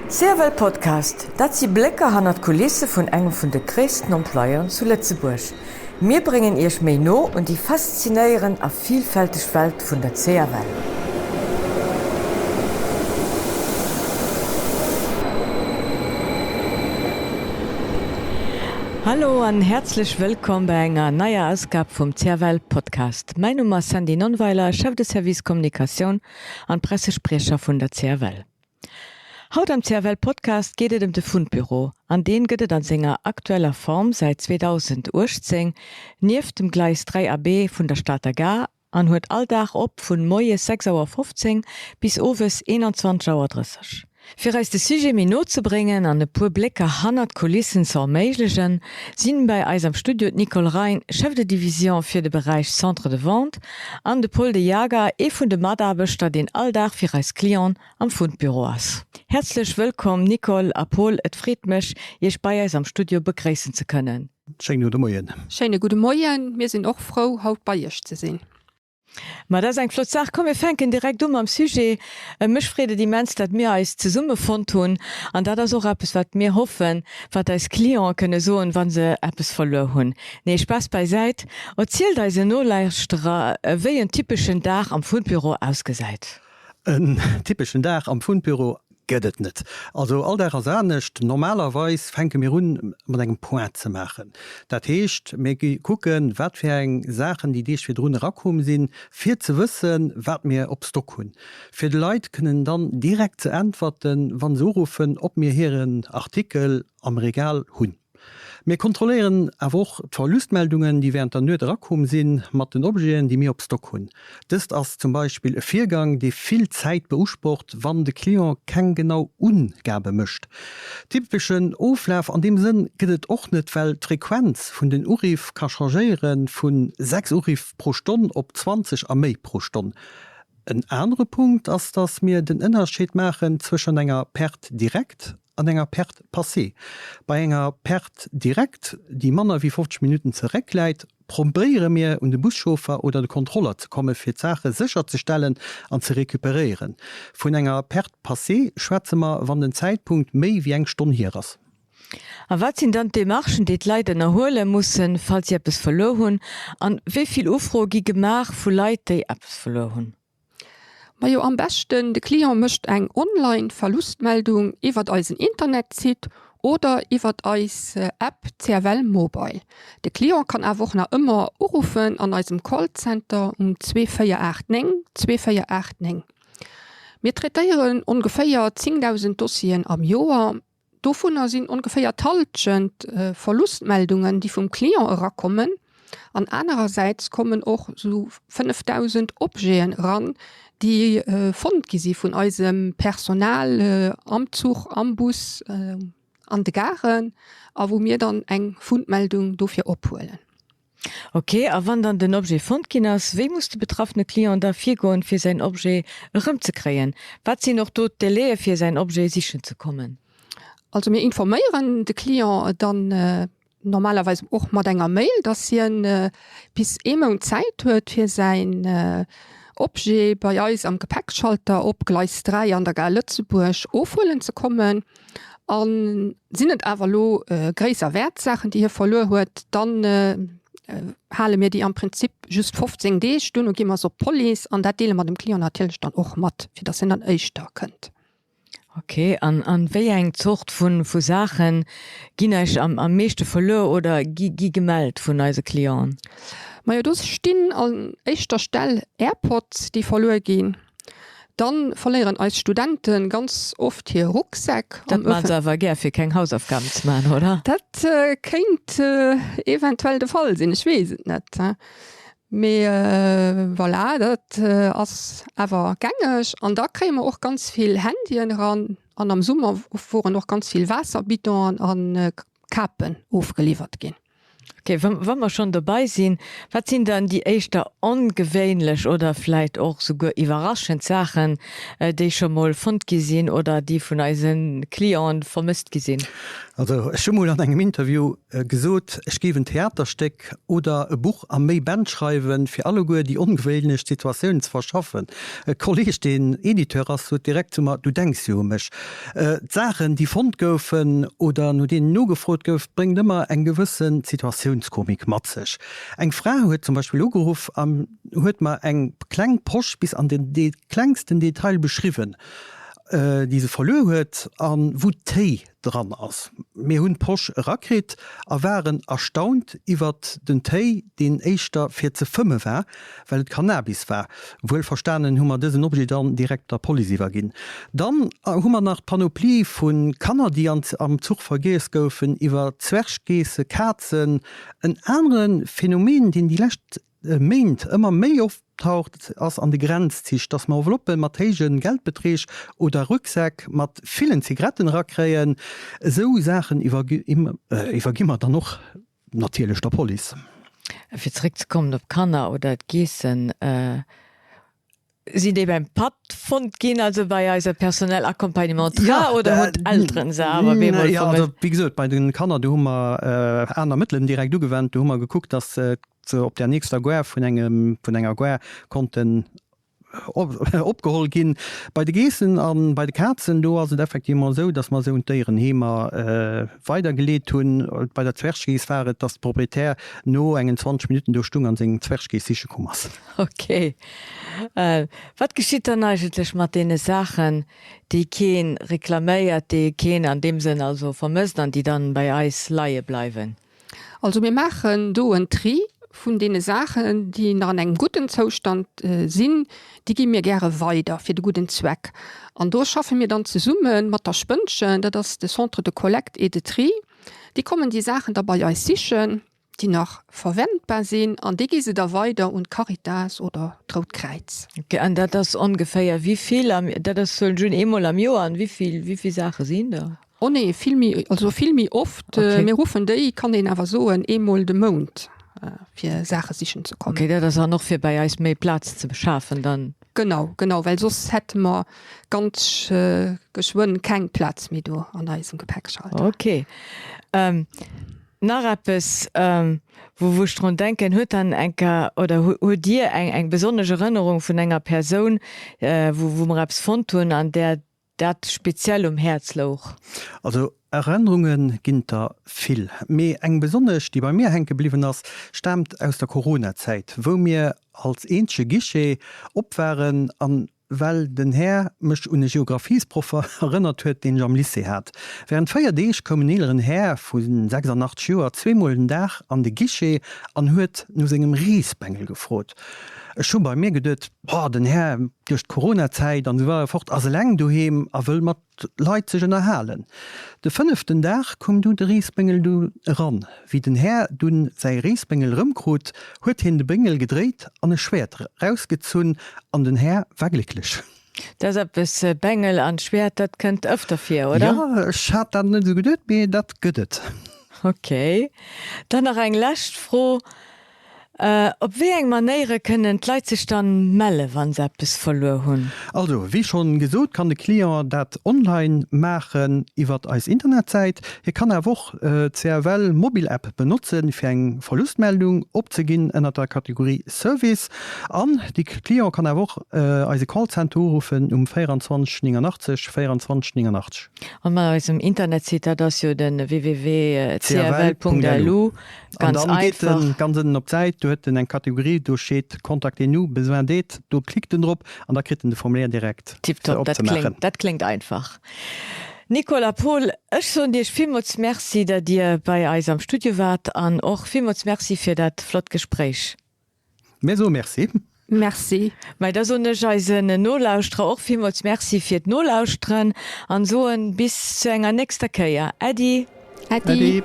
CFL Podcast, dat si Blécker hannert d'Kulisse vun engem vun de gréissten Employeuren zu Lëtzebuerg. Mir bréngen Iech méi no un déi faszinéierend a vilfälteg Welt vun der CFL. Hallo an häerzlech wëllkomm bei enger neier Ausgab vum CFL Podcast. Mäin Numm ass Sandy Nonnweiler, Chef de Service Kommunikatioun an Pressespriecher vun der CFL. Haut am CFL Podcast geet et ëm de Fundbüro an deen gëtt et an senger aktueller Form säit 2018 nieft dem Gleis 3 AB vun der Stater Gare an huet all Dag op vun moies 6 Auer 15 bis owes 21 Auer 30. Fir eis de Sujet méi no ze bréngen an e puer Blécker hannert d'Kulissen ze erméiglegen, sinn bei eis am Studio d'Nicole Rein, Chef de Division fir de Beräich Centre de Vente, an de Paul de Jager, ee vun de Mataarbechter deen all Dag fir eis Clienten am Fundbüro ass. Häerzlech wëllkomm Nicole a Paul, et freet mech Iech bei eis am Studio begréissen ze kënnen. Schéine gudde Moien. Schéine gudde Moien, mir sinn och frou haut bei Iech ze sinn. Ma dat ass eng flott Saach. Komm mir fänken direkt u mam Sujet. Mech freet et immens, dat mir eis zesumme fonnt hunn an dat ass och eppes wat mir hoffen, wat eis Clienten kënne soen, wa se eppes verluer hunn. Nee, Spaass bäisäit, erzielt eisen Nolauschterer wéi en typeschen Dag am Fundbüro ausgesäit. En typeschen Dag am Fundbüro gëtt et net. Also all Dag ass anescht. Normalerweis fänke mir un mat engem Point ze maachen. Dat heescht, mir kucken, wat fir eng Saachen déi Deeg virdrun erakomm sinn, fir ze wëssen, wat mir op Stock hunn. Fir de Leit kënnen dann direkt ze äntwerten, wa se uruffen, ob mir hiren Artikel am Regal hunn. Mir kontrolléieren awer och d'Verlustmeldungen, déi wärend der Nuet erakomm sinn, mat den Objeten, déi mir op Stock hunn. Dëst ass zum Beispill e Virgang, dee vill Zäit beusprocht, wann de Client keng genau Ungabe mécht. Typeschen Oflaf an deem Sënn gëtt et och net, well d'Frequenz vun den Uriff ka changéiere vu 6 Uriff pro Stonn op 20 a méi pro Stonn. En anere Punkt ass, dass mir den Ënnerscheed maachen zwëschen enger Perte directe an enger Perte passée. Bei enger Perte directe, déi manner wéi 50 Minutten zeréckläit, probéiere mir un de Buschauffer oder de Kontroller ze komme fir d'Saache sécherzestellen an ze recuperéieren. Vun enger Perte passée schwätze mer, wann den Zäitpunkt méi wéi eng Stonn hier ass. A wat sinn dann d'Demarchen, déi d'Leit ënnerhuele mussen, falls si eppes verluer hunn? An wéi vill Ufroe gi gemaach vu Leit, déi eppes verluer hunn? Majo, am beschten de Client mécht eng online Verlustmeldung iwwert eisen Internetsite oder iwwert eis App CFL Mobile. De Client kann awer och nach ëmmer uruffen an eisem Callcenter um 2489 2489. Mir traitéieren ongeféier 10.000 Dossieren am Joer. Dovunner sinn ongeféier d'Hallschent Verlustmeldungen, déi vum Client erakommen, an anerersäits kommen och esou 5.000 Objeten eran, déi fonnt gi si vun eisem Personal am Zuch, am Bus, an de Garen, a wou mir dann eng Fundmeldung dofir ophuelen. Ok, a wann dann den Objet fonnt ginn ass, wéi muss de betraffene Client da virgoen, fir säin Objet erëmzekréien? Wat sinn och do d'Délaië fir säin Objet sichen ze kommen? Also mir informéieren de Client dann normalerweis och mat enger Mail, dass hien bis ee Mount Zäit huet fir säin Objet bei eis am Gepäckschalter op Gleis 3 an der Gare Lëtzebuerg ofhuelen ze kommen. A sinn et awer elo gréisser Wäertsaachen, déi hie verluer huet, dann hale mir déi am Prinzip just 15 Deeg. Duerno gi mer se op d'Police an dat deele mer dem Client natierlech dann och mat, fir datt hien dann éischter kënnt. Ok, an an wéi eng Zort vu vu Saache ginn Eech am am meeschte verluer oder gi gi gemellt vun eise Clienten? Majo, do stinn an éischter Stell Airpods, déi verluer ginn. Dann verléieren eis Studenten ganz oft hir Rucksäck. Dat maan se awer gär fir keng Hausaufgaben ze maan, oder? Dat kéint eventuell de Fall sinn, ech weess et net. Mee voilà, dat ass awer gängeg. An da kréie mer och ganz vill Handyen eran an am Summer woren och ganz vill Waasserbidonen an Kapen ofgeliwwert ginn. Ok, wa mer schonn dobei sinn, wat sinn dann déi éischter ongewéinlech oder vläit och souguer iwwerraschend Saachen, déi scho mol fonnt gi sinn oder déi vun eise Clienten vermësst gi sinn? Also ech hu mol an engem Interview gesot, ech géif en Theaterstéck oder e Buch a méi Bänn schreiwen, fir alleguer déi ongewéinlech Situatiounen ze verschaffen. E Kolleg, deen Editeur ass, sot direkt zu mer, Du denks jo u mech. D'Saachen, déi fonnt goufen oder no deenen nogefrot gouf, bréngt ëmmer eng gewësse Situatiounskomik mat sech. Eng Fra huet zum Beispill ugeruff an huet mer eng kleng Posch bis an den klengsten Detail beschriwwen, déi se verluer huet a wou Téi dran ass. Mir hunn d'Posch erakritt a waren erstaunt iwwert den Téi, deen éischter fir ze fëmme war, well et Cannabis war. Wuel verstanen hu mer dësen Objet dann direkt der Police iwwerginn. Dann hu mer nach d'Panoplie vu Kanner, déi am Zuch vergiess goufen, iwwer Zwerggeesse, Kazen. En anere Phänomen, deen déi lescht Méint ëmmer méi optaucht, ass an de Grenzzich, dass mer Enveloppe mat héije Geldbeträg oder Rucksäck mat villen Zigaretten erakréien. Esou Saachen iwwergi mer dann och natierlech der Police. Fir zeréckzekommen op d'Kanner oder d'Geessen, Sinn déi beim Patt fonnt ginn, also bei eiser Personnel Accompagnement-tra, oder hunn d'Elteren se awer bemol vermësst? Jo, also wéi gesot, bei de Kanner, do hu mer aner Mëttelen direkt ugewennt. Do hu mer gekuckt, dass se op der nächster Gare vun engem, vun enger Gare konnten opgeholl ginn. Bei de Geessen a bei de Kazen, do ass et effectivement esou, dass mer se un d'Déierenheemer weidergeleet hunn. Bei der Zwerggeess war et, dass de Proprietär no engen 20 Minutten do stung an seng Zwerggeess siche komm ass. Ok. Wat geschitt dann eigentlech mat deene Saachen, déi kee reklaméiert, déi keen an deem Sënn also vermësst an déi dann bei eis leie bleiwen? Also mir maachen do en Tri vun deene Saachen, déi nach an engem gudden Zoustand sinn, déi gi mir gäre weider fir de gudden Zweck. An do schaffe mir dann zesumme mat der Spënnchen, dat ass de Centre de collecte et de tri, déi kommen déi Saachen da bei eis sichen. déi nach verwendbar sinn, an déi gi se da weider un d'Caritas oder d'Rout Kräiz. Ok, an dat ass ongeféier wéi vill am, dat ass soen ech un, eemol am Joer, an wéi vill, wéi vill Saache sinn da? Oh nee, vill méi, also vill méi oft. Ok. Mir ruffen déi, kann een awer soen, eemol de Mount, fir Saache sichen ze kommen. Ok, dat ass dann och fir bei eis méi Plaz ze schafen dann? Genau, genau, well soss hätte mer ganz geschwënn keng Plaz méi do an eisem Gepäckschalter. Ok. Nach eppes, wou wou ech drun denken, huet dann enker oder hutt Dir eng eng besonnesch Erënnerung vun enger Persoun, wou wou mer eppes fonnt hunn an där dat speziell um Häerz louch? Also Erënnerunge ginn et der vill, mee eng besonnesch, déi bei mir hänke bliwwen ass, staamt aus der Corona-Zäit, wou mir als eenzege Guichet op waren an well den Här mech un e Geographiesproff erënnert huet, deen ech am Lycée hat. Während 4 Deeg koum en eeleren Här vu 86 Joer zweemol den Dag an de Guichet an huet no sengem Reesbengel gefrot. Ech hu bei mir geduet, Boah, den Här, duerch d'Coronazäit an esou weider fort, ass eleng doheem a wëll mat Leit sech ënnerhalen. De fënneften Dag koum du de Reesbéngel du eran. Wéi den Här dunn säi Reesbéngel erëmkrut, huet hien de Béngel gedréit an e Schwäert rausgezunn, an den Här war glécklech. Dat ass eppes, Bengel an Schwäert, dat kënnt ëfter vir, oder? Jo, ech hat dat net esou geduet, mee dat gëtt et. Ok. Dann nach eng lescht Fro, Op wéi eng Manéiere kënnen d'Leit sech dann melle wann se eppes verluer hunn? Also, wéi schonn gesot, kann de Client dat online maachen iwwert eis Internetsäit. Hie kann awer och d'CFL Mobil App benotzen, fir eng Verlustmeldung opzeginn ënnert der Kategorie Service. An de Client kann awer och eise Callcenter uruffen um 24 89 24 89. An mat eisem Internetsite, dat ass jo de www.cfl.lu. An dann geet en ganz ënnen op d'Säit, do huet en eng Kategorie, do steet Contactez-nous, besoin d'aide, do klickt en drop an da kritt en de Formulaire direkt fir Tiptop, dat opzemaachen. kléngt, dat kléngt einfach. Nicole a Paul, ech soen Iech villmools Merci, datt Dir bei eis am Studio waart an och villmools Merci fir dat flott Gespréich. Mir soe Merci. Merci. Mä da soen ech eisen Nolauschterer och villmools Merci fir d'Nolauschteren an soen bis zu enger nächster Kéier. Äddi. Äddi.